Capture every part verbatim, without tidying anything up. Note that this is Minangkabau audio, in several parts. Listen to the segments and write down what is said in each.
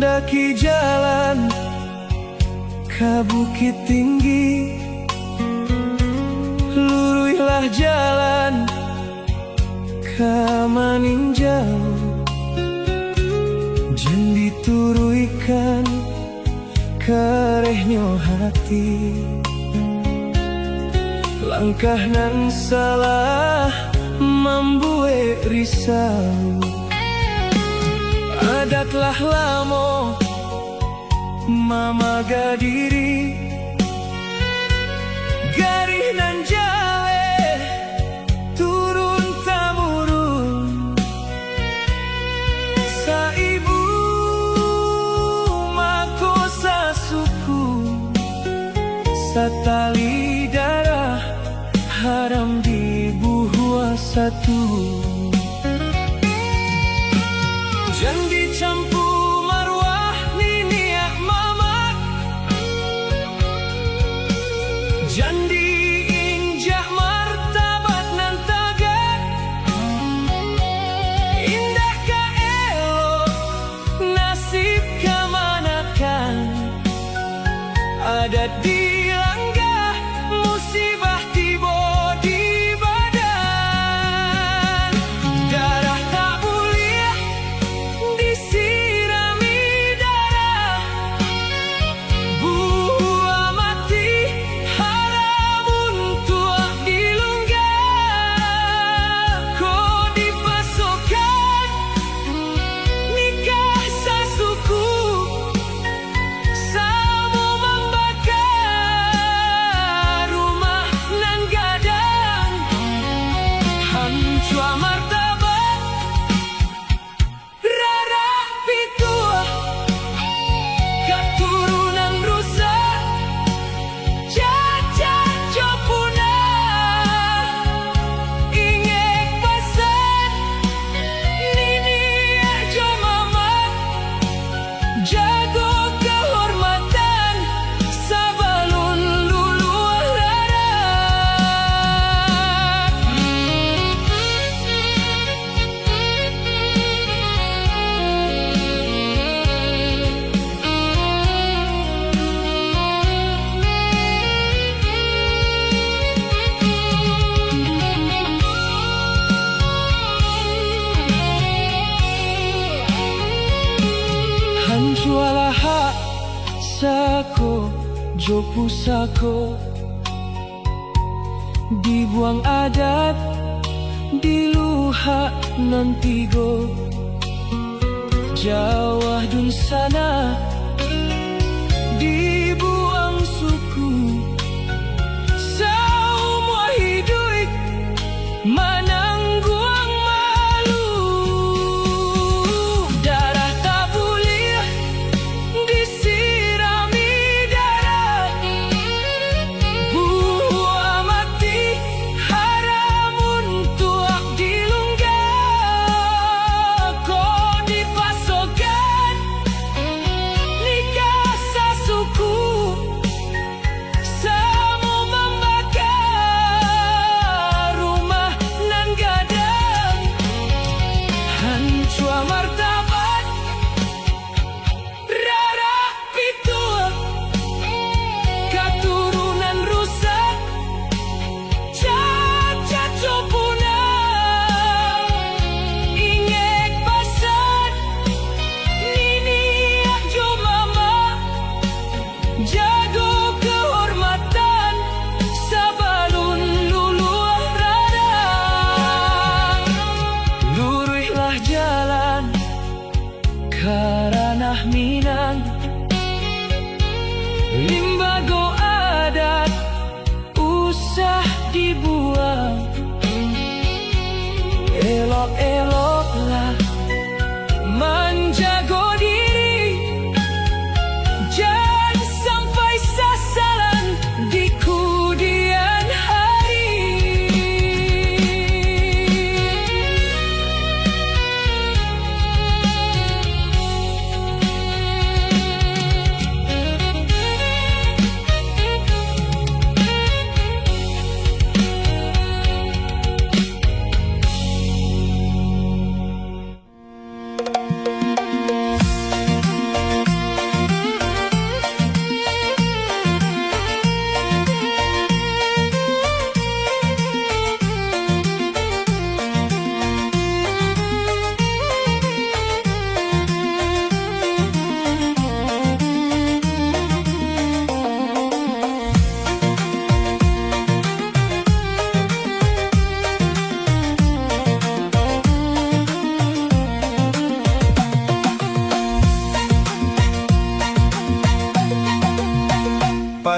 Daki jalan ka Bukittinggi, luruihlah jalan ka Maninjau, jan dituruikan karehnyo hati. Langkah nan salah mambuek risau. Adat lah lamo mamaga diri, garih nan jaleh turun tamurun. Saibu mako sasuku, satali darah haram dibuhua satu. Jan dicampu maruah niniak mamak, jan diinjak martabat nan tagak. Indak ka elok nasib kamanakan, adat dilangga, musibah tibo di badan. Darah tak buliah disirami darah, buah mati haram untuak dilungga. Ko dipasokan nikah sasuku, samo mambaka rumah nan gadang, hancua martabat, rarak pituah, katurunan rusak, cacat jo punah. Ingek pasan niniak jo mamak, jago kahormatan sabalun luluah rarak. Hancualah hak sako jo pusako, dibuang adat di luhak nan tigo. Jawah dunsanak dibuang suku, saumua hiduik manangguang malu. Darah tak buliah disirami darah, buah mati haram untuak dilungga. Ko dipasokan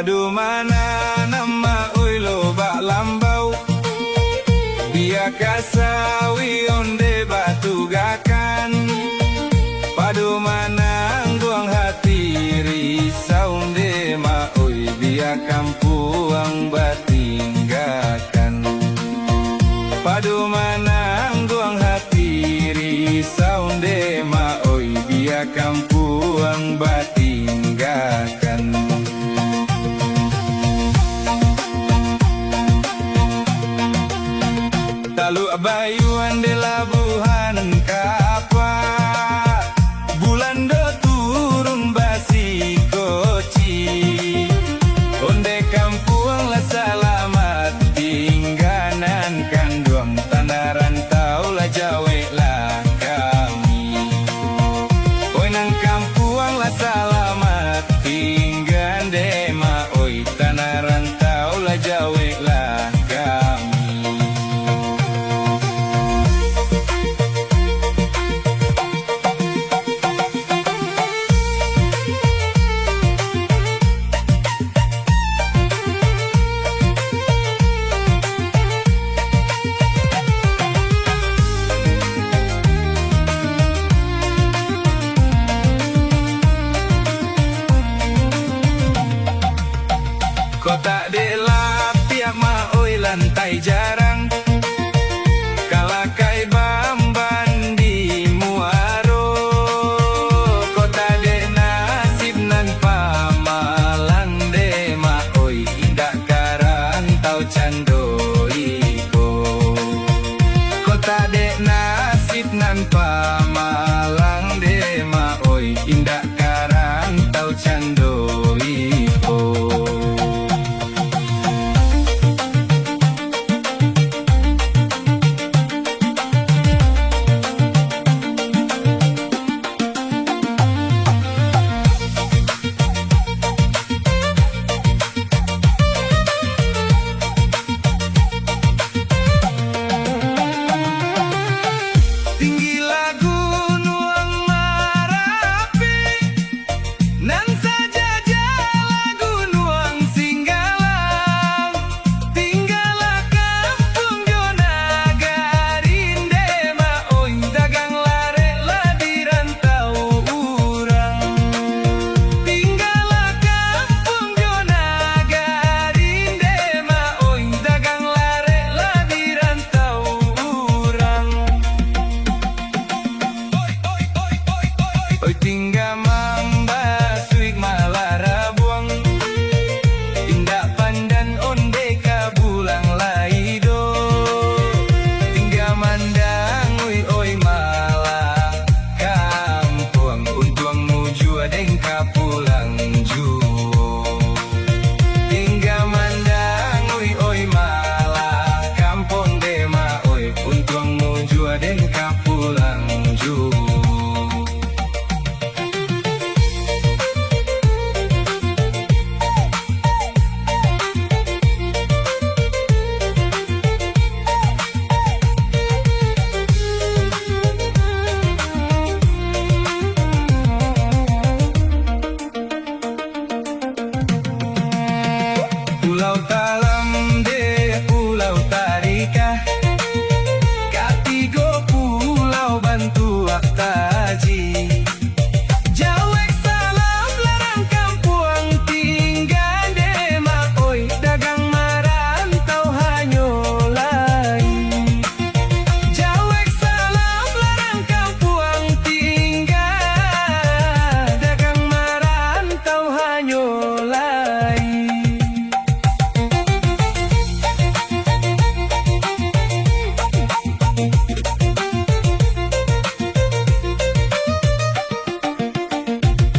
Pado ma nan ma oi lobak lambau, bia ka sawi onde batugakan. Pado ma nan guang hati risau onde ma oi, bia kampuang batinggakan. Pado ma nan guang hati risau onde ma oi, bia kampuang batinggakan. Taluak Bayuan dek labuahan kapak, bulan do turun basikoci. Onde kampuang lah salamat, tingga nan kanduang, tanah rantau lah jauah lah kami. Oi nan kampuang lah salamat, tingga dek ma oi, tanah rantau lah jauah lah kami. Kotak dek lapiak ma oi lantai jarang, kalakai bamban di muaro. Kotak dek nasib nan pamalang dek ma oi, indak ka rantau cando iko. Kotak dek nasib nan pamalang dek ma oi, indak ka rantau cando iko. Tinggilah Gunuang Marapi, nan sajajalah Gunuang Singgalang. Tinggalah kampuang jo nagari, dek ma oi, dagang larek lah di rantau urang. Tinggalah kampuang jo nagari, dek ma oi, dagang larek lah di rantau urang. Oi, tingga mambasuik malah rabuang, indak pandan onde ka bulang lai doh. Tingga mandangui oi malah kampuang, untuang mujua den ka pulang juo. Tingga mandangui oi malah kampuang dek ma oi, untuang mujua den ka pulang juo. Pulau Talam dek Pulau Tarikah, katigo pulau bantuak taji. Jauah salam larang kampuang, tingga dek ma oi, dagang marantau hanyo lai. Jauah salam larang kampuang, tingga dagang marantau hanyo lai.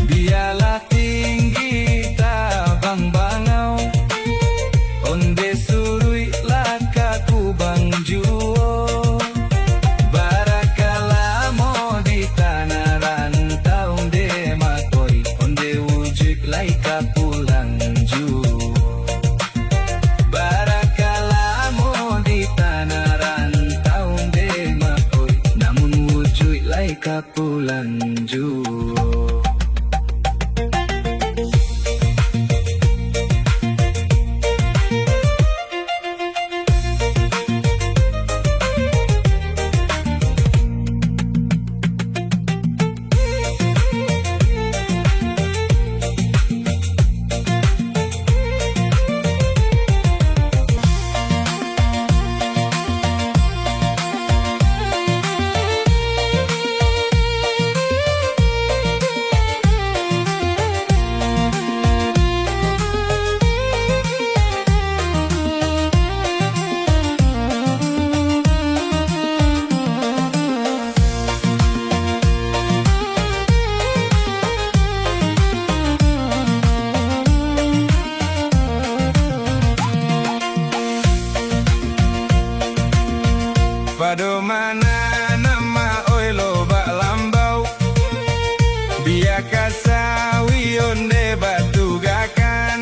Bialah tinggi tabang bangau, onde suruik lah ka kubang juo. Bara ka lamo di tanah rantau, dek ma oi, onde wujuik lai ka pulang juo. Bara ka lamo di tanah rantau, dek ma oi, namun wujuik lai ka pulang juo. Nanam ma oi lobak lambau, bia ka sawi onde batugakan.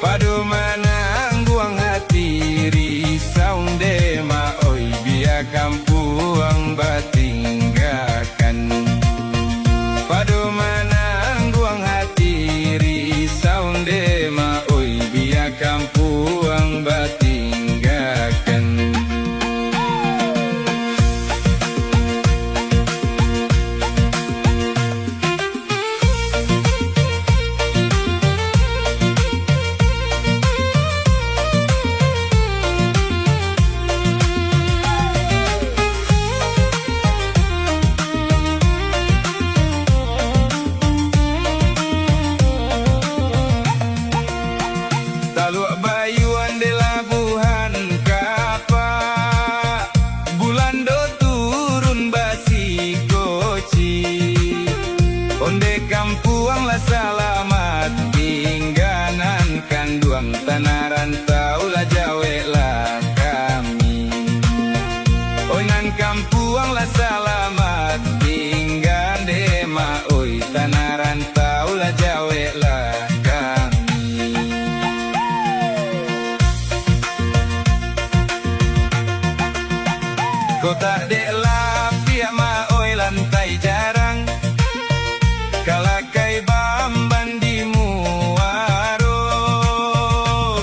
Pado manangguang hati risau nde ma oi, bia kampuang batinggakan. Pado manangguang hati risau nde ma oi, bia kampuang batinggakan. Taluak Bayuan dek Labuhan Kapak, Bulando turun basikoci. Onde kampuang lah salamat, tingga nan kanduang, tanah rantau lah jaweklah kami. Oi nan kampuang lah salamat, tingga nde ma oi, tanah rantau lah jaweklah kami. Kotak dek lapiak ma oi lantai jarang, kalakai bamban di muaro.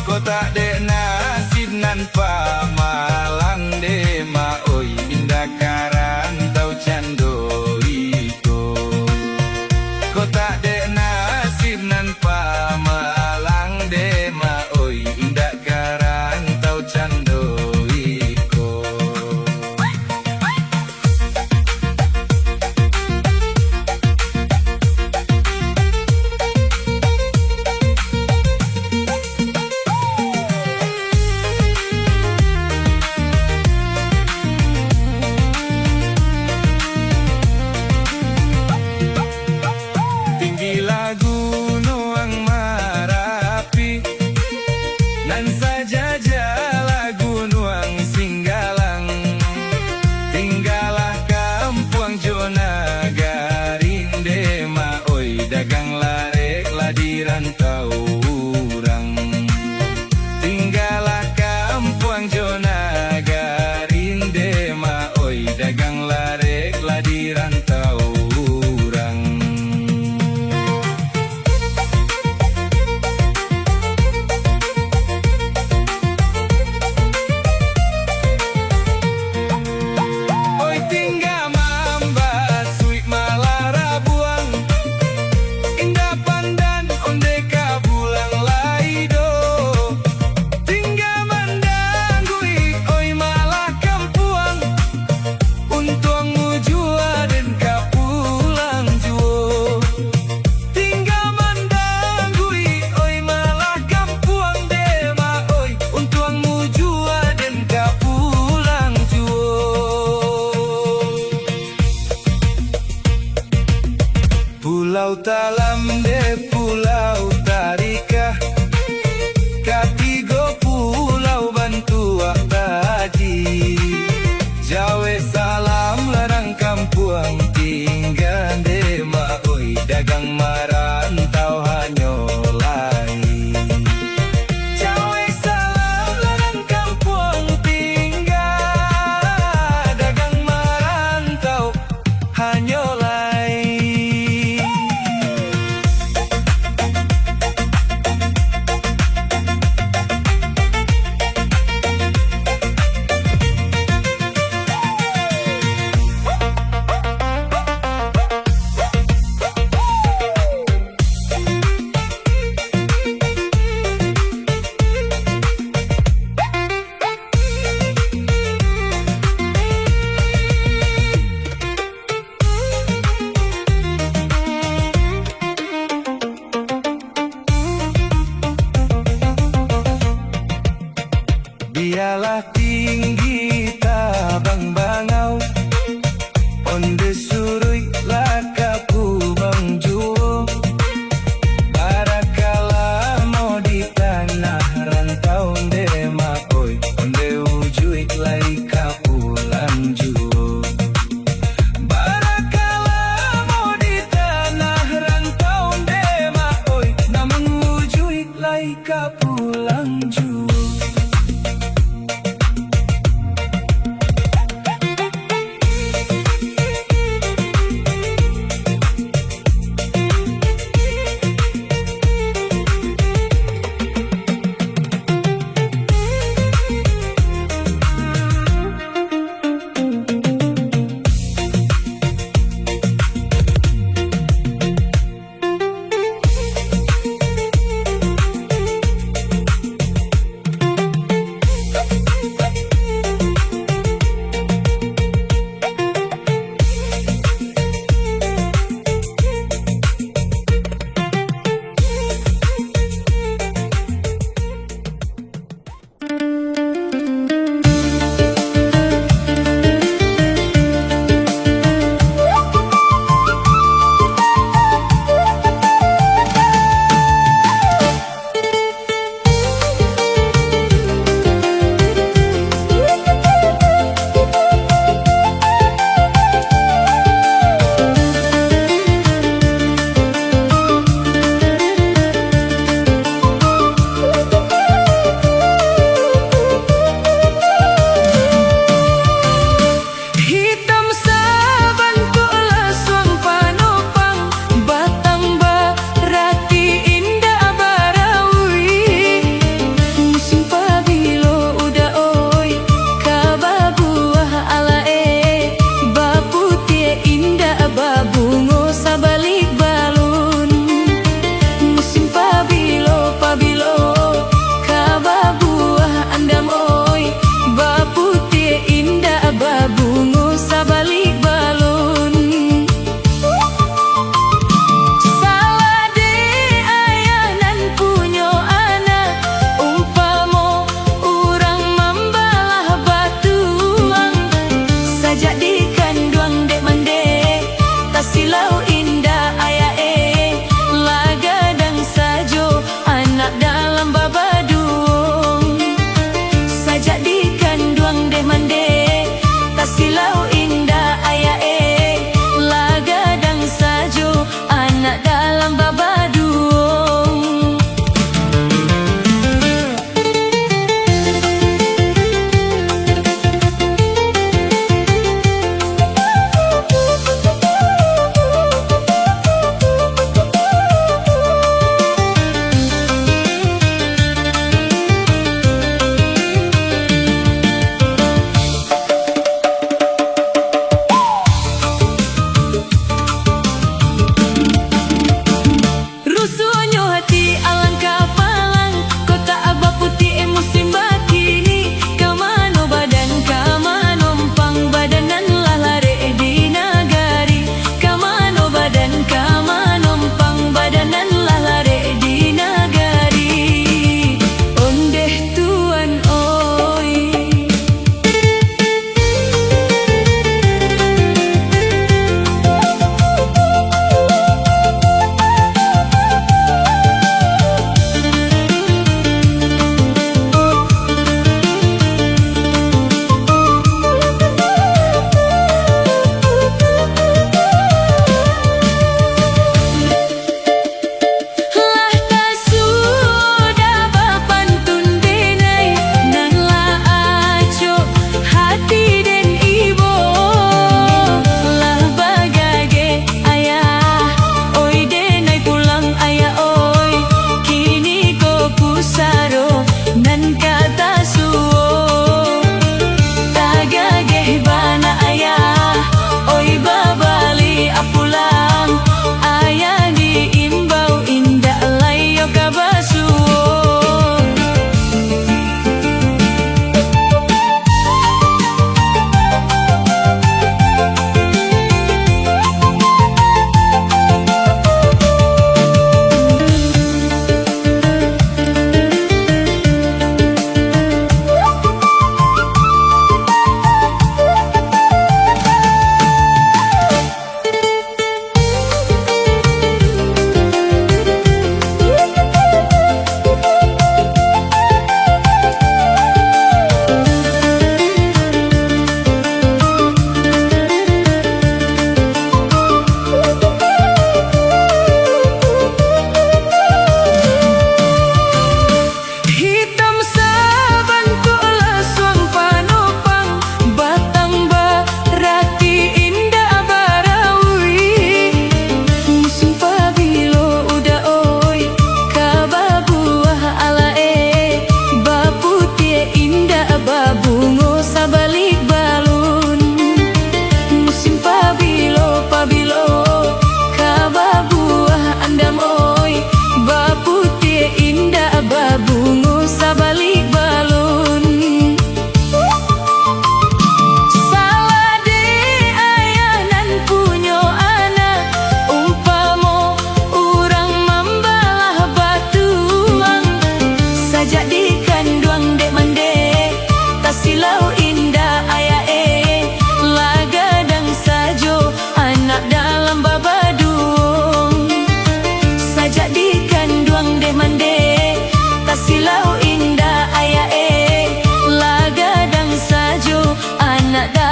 Kotak dek nasib nan pamalang nde ma oi, indak ka rantau cando iko. Kotak dek nasib nan pamalang nde ma oi, indak ka rantau cando iko. Tinggilah Gunuang Marapi, nan sajajalah Gunuang Singgalang. Tinggalah kampuang jo nagari nde ma oi, dagang larek lah di rantau urang. Tinggalah kampuang jo nagari nde ma oi, dagang larek lah di rantau urang. Oi tingga mambasuik malah rabuang, indak pandan onde ka pulang lai doh. Tingga mandangui oi malah kampuang, untuang mujua den ka pulang juo. Tingga mandangui oi malah kampuang dema oi, untuang mujua den ka pulang juo. Pulau Talam dek Pulau Tarikah, katigo pulau bantuak taji. Jawek salam larang kampuang tingga dema oi, dagang marantau hanyo lai. Jawek salam larang kampuang tingga, dagang marantau hanyo lai.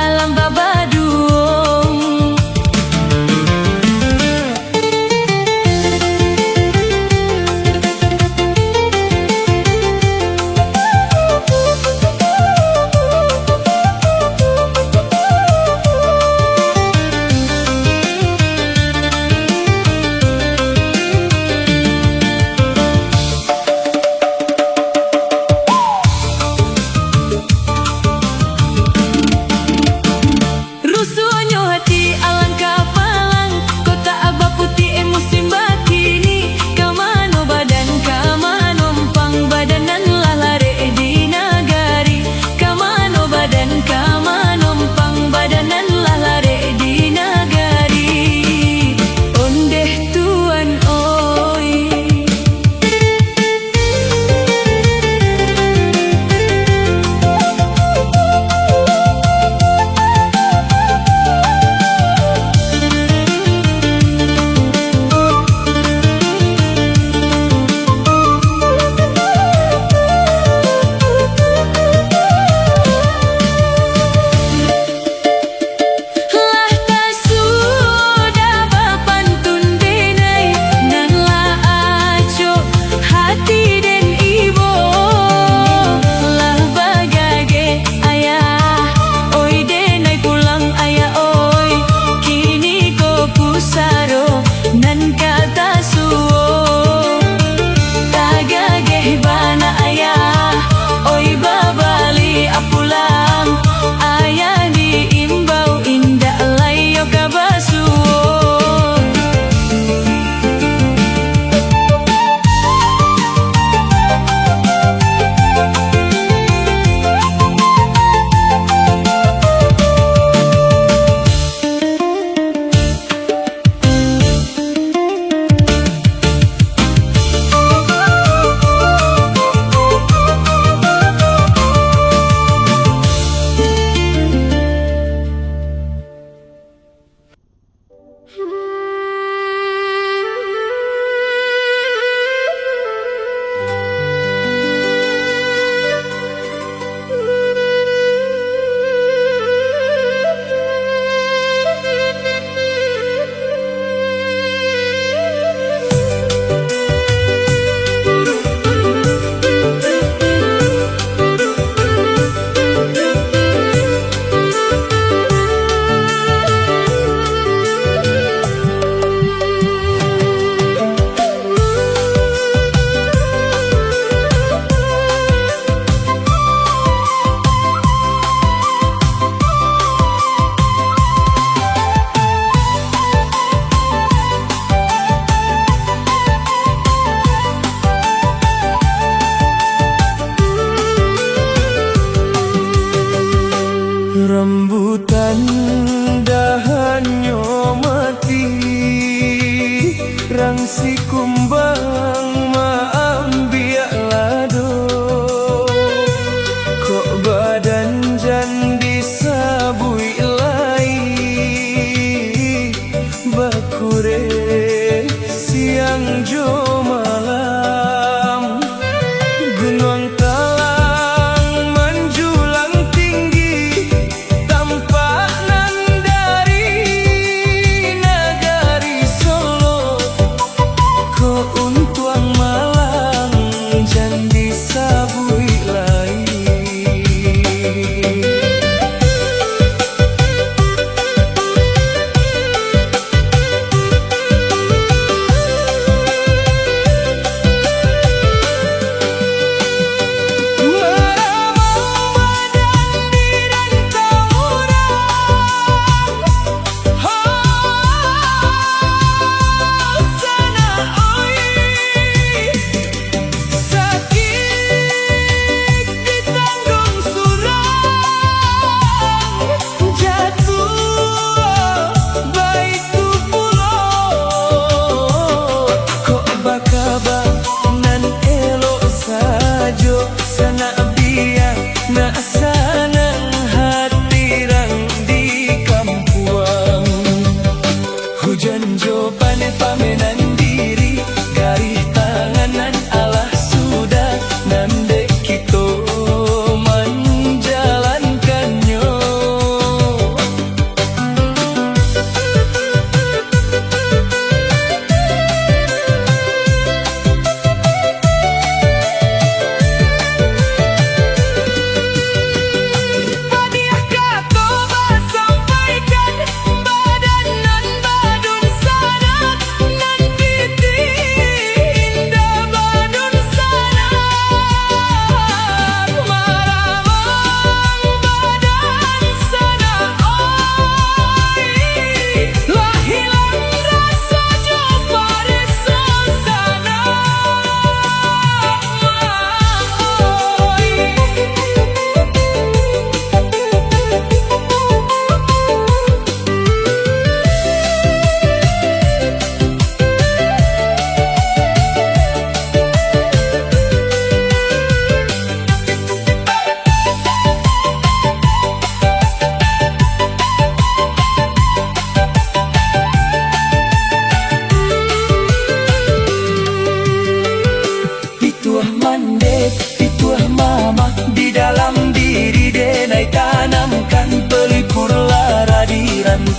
Alam babaduo. Rusuahnyo hati alang kapalang, kota baputi e musim bakini. Ka mano badan, ka mano ampang, badan nan lah larek di nagari. Ka mano badan, ka mano ampang, badan nan lah larek di nagari. Ondeh Tuan oi. Lah tasudah bapantun denai, nan lah acok hati den ibo. Lah bagageh ayah, oi denai pulang ayah oi. Kini ko pusaro nan ka tasuo. Tagageh bana ayah, oi babaliak pulang. Ayah diimbau indak lai yo ka basuo. Rambutan dahannyo mati, rang si kumbang maambiak lado. Kok badan jan disabuik lai, bakureh siang jo malam. Gunuang Talang manjulang tinggi, tampak nan dari nagari Solo. Ko untuang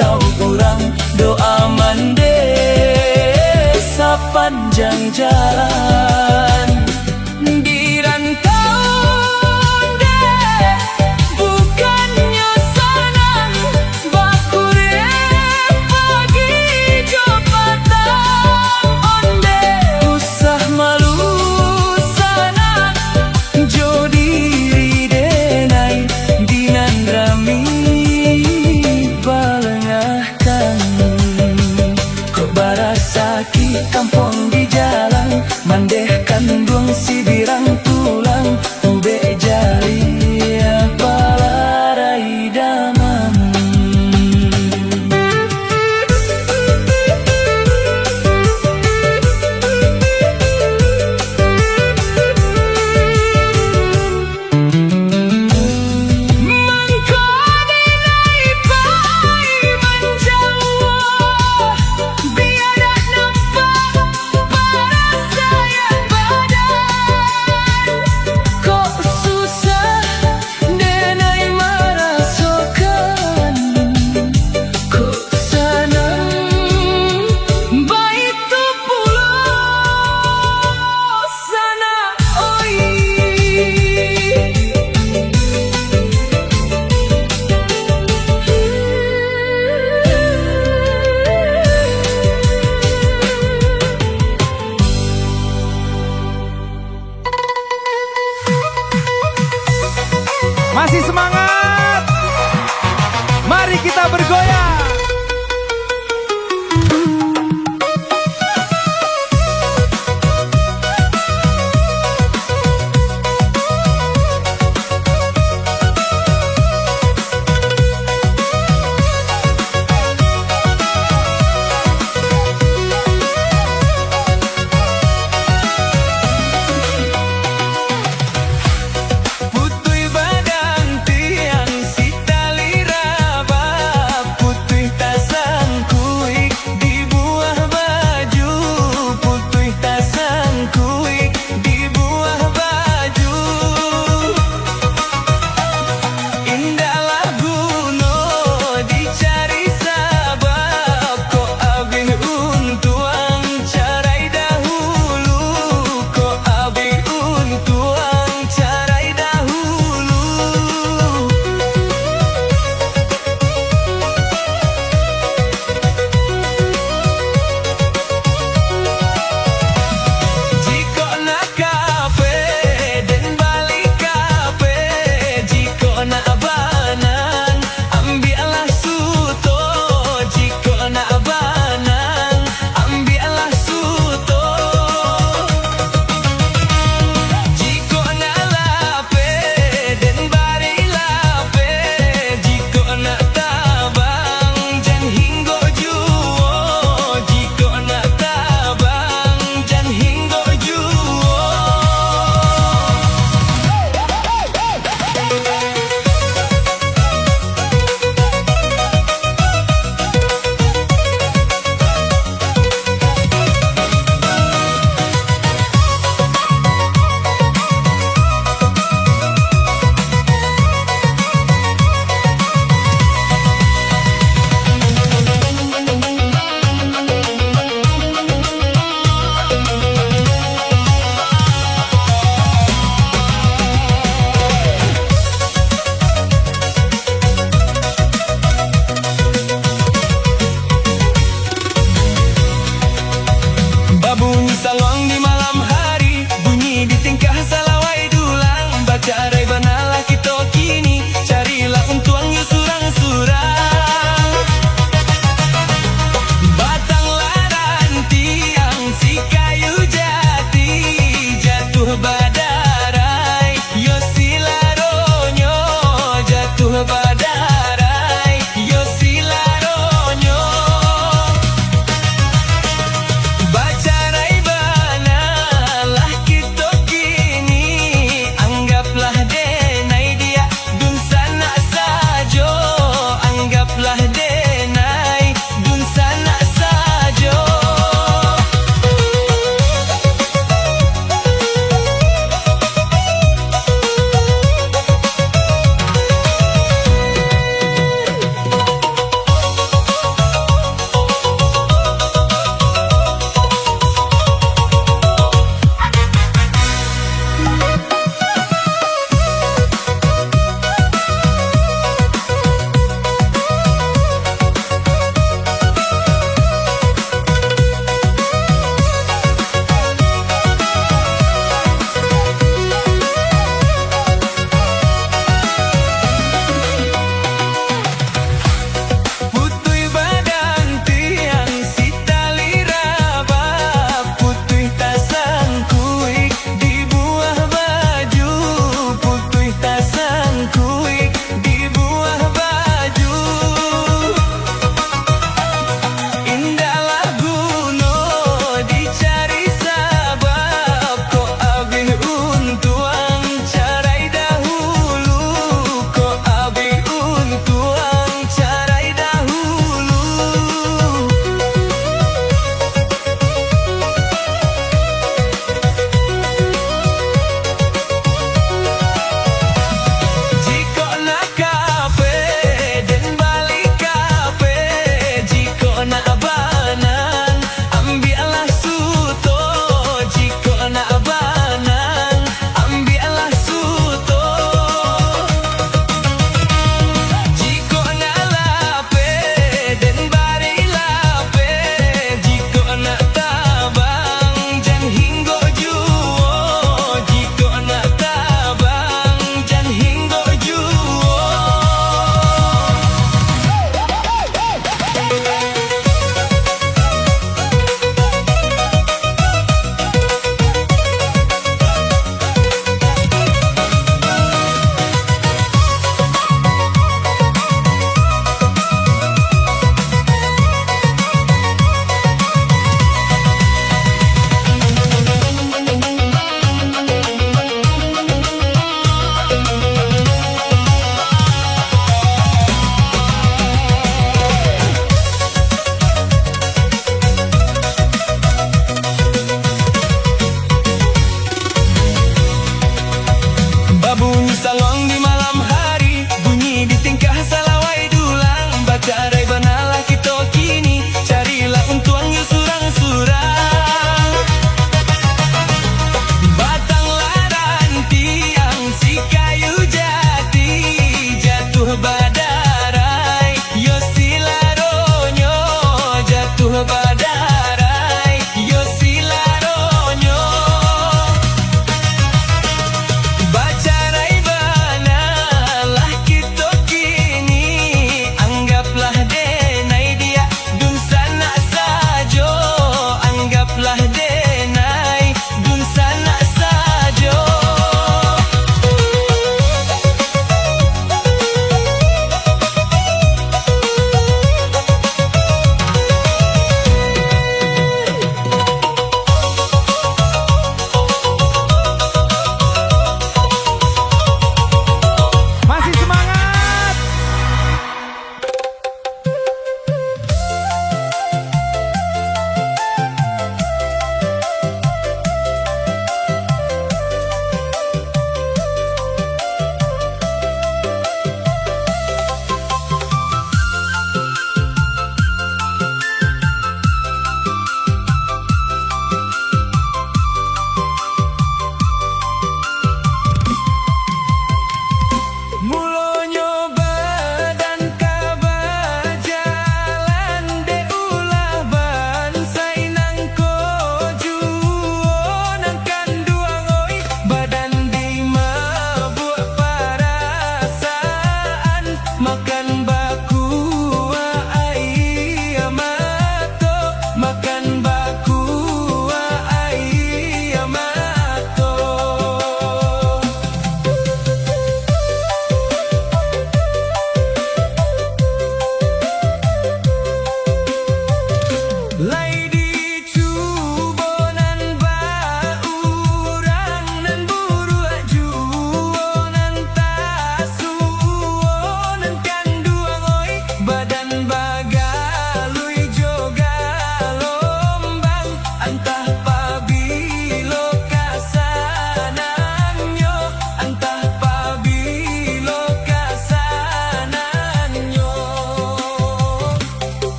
Tau urang doa mandeh sapanjang jalan. Di rantau ondeh, bukannyo sanang, bakureh pagi jo patang. Ondeh usah malu sanang, jo diri denai, di nan rami balengah. Kok barasaki kampuang di jalan, mandeh kanduang sibirang tulang, ubek jari palarai damam. Mangko denai pai manjauah, bia dak nampak parasaian badan. Kok susah denai marasokan, kok sanang, baitu pulo sanang, oi. Masih semangat? Mari kita bergoyang.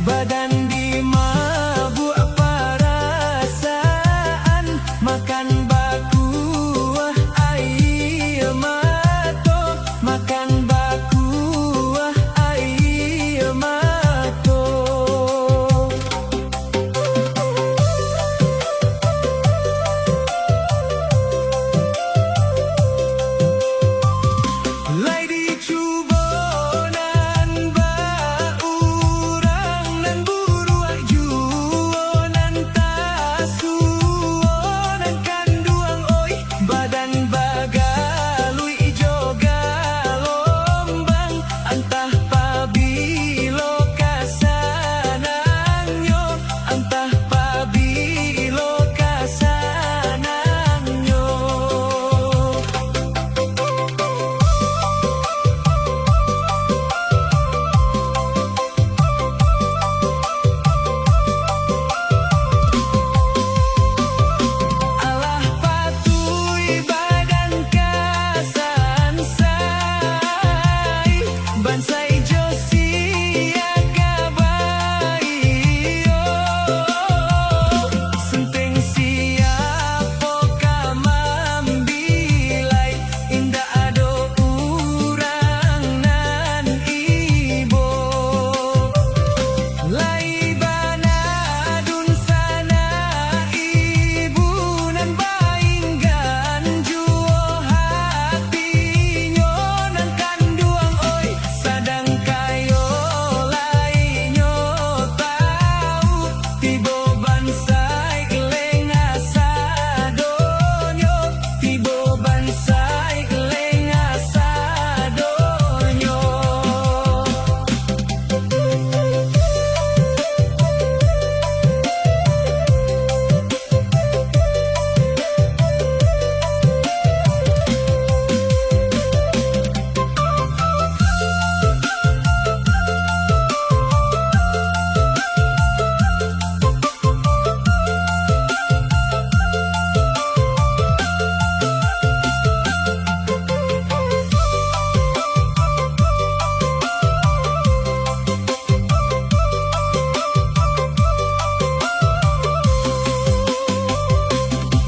Badan dimabuak parasaan, makan bakuah aia mato, makan bakuah aia mato. Lai dicubo nan baurang, nan buruak juo nan tasuo, nan kanduang oi, badan bagaluik jo galombang, antah pabilo ka sanangnyo, antah pabilo ka sanangnyo. Alah patuik badan ka sansai, bansai jo sia ka baiyo. Senteng siapo ka mambilai, indak ado urang nan ibo. Lai bana dunsanak ibu nan bainggan juo hatinyo nan kanduang, oi, sadang kayo lai nyo tau, tibo bansai lengah sadonyo, tibo bansai lengah sadonyo.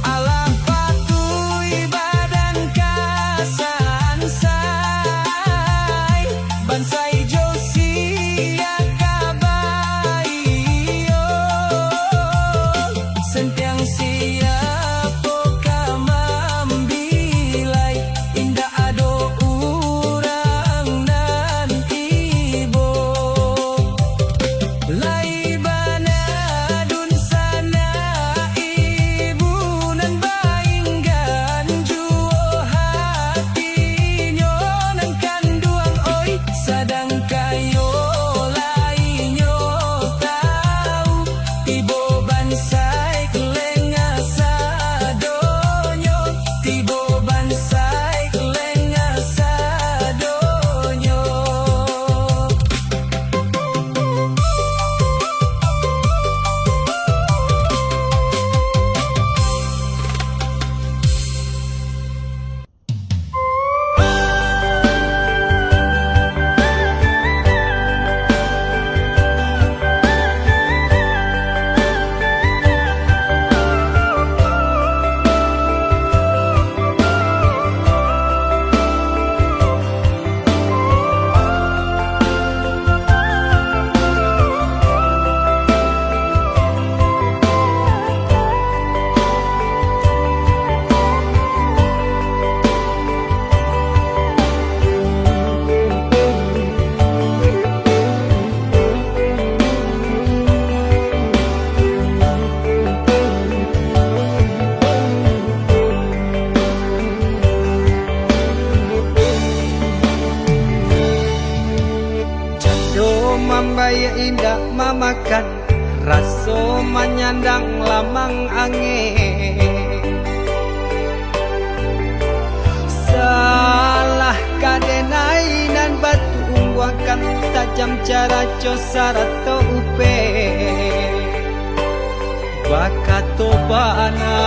Alah patuik badan ka sansai, bansai jo sia ka baiyo. Sentiang siapo ka mambilai, indak ado urang nan ibo. Lai bana dunsanak ibu nan bainggan juo hatinyo nan kanduang, oi, sadang kayo lai nyo tau, tibo bansai lengah sadonyo, tibo bansai lengah sadonyo. Cando mambayia indak mamakan, raso manyandang lamang angin. Salah ka denai nan batumbuakan, tajam caraco sarato upeh. Bakato bana,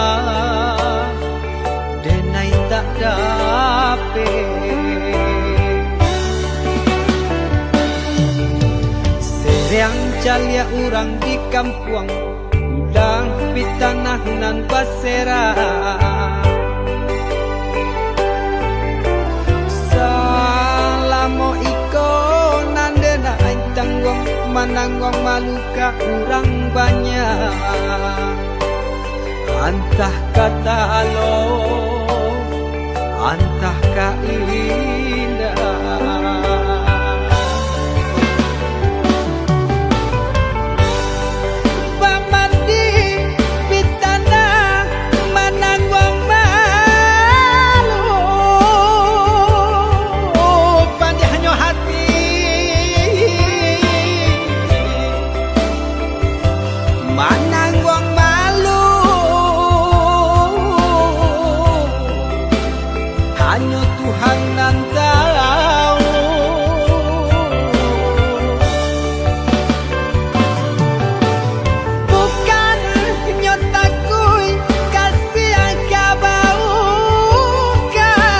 denai tak dapek. Seriang Caliak urang di kampuang, ulang pitanah nan baserak. Salamo iko nan den ai tangguang, manangguang malu ka urang banyak. Antah ka talok, antah ka indak. Bamandi pitanah manangguang malu, padiahnyo hati manangguang malu, hanyo Tuhan nan tahu. Bukannyo takuik kasiah ka bau, kai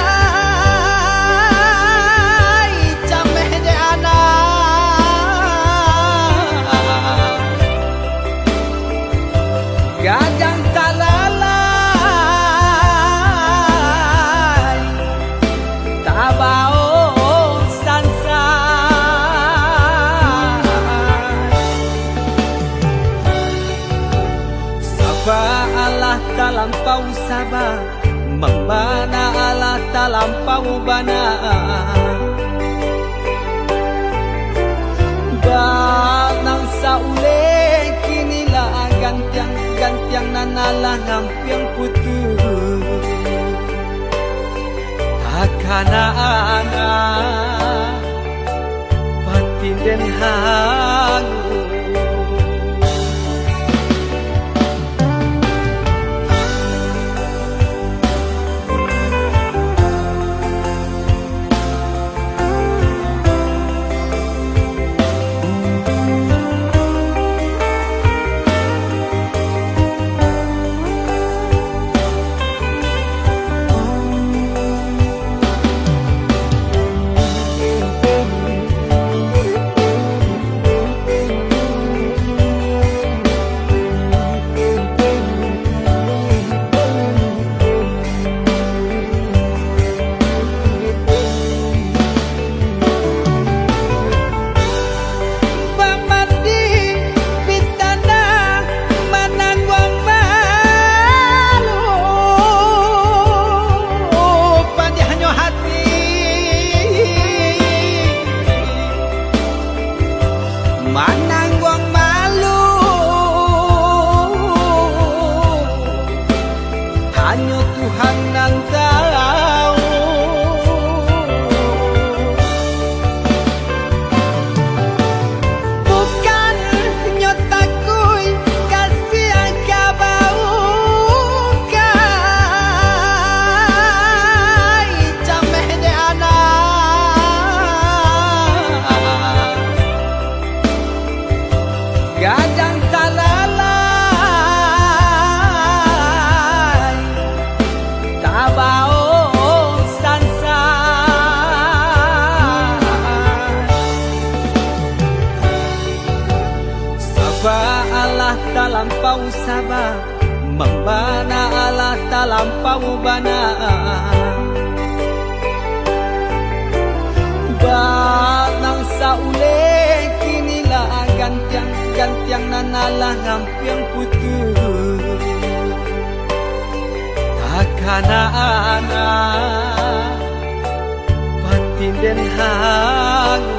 cameh dek anak. Gadang talalai, tabao sansa. Saba alah talampau saba, mambana alah talampau bana. Bak nan sauleh kini lah gantiang, gantiang nan alah lampiang putuih. Takana anak patinden hangu. Bamandi pitanah manangguang malu, padiahnyo hati manangguang malu, hanyo Tuhan nan tahu. Bukannyo takuik kasiah ka bau, kai cameh dek anak. Gadang talalai, tabao sansa. Saba alah talampau saba, mambana alah talampau bana. Bak nan sauleh kini lah gantiang, gantiang nan alah lampiang putuih. Takana anak patinden hangu.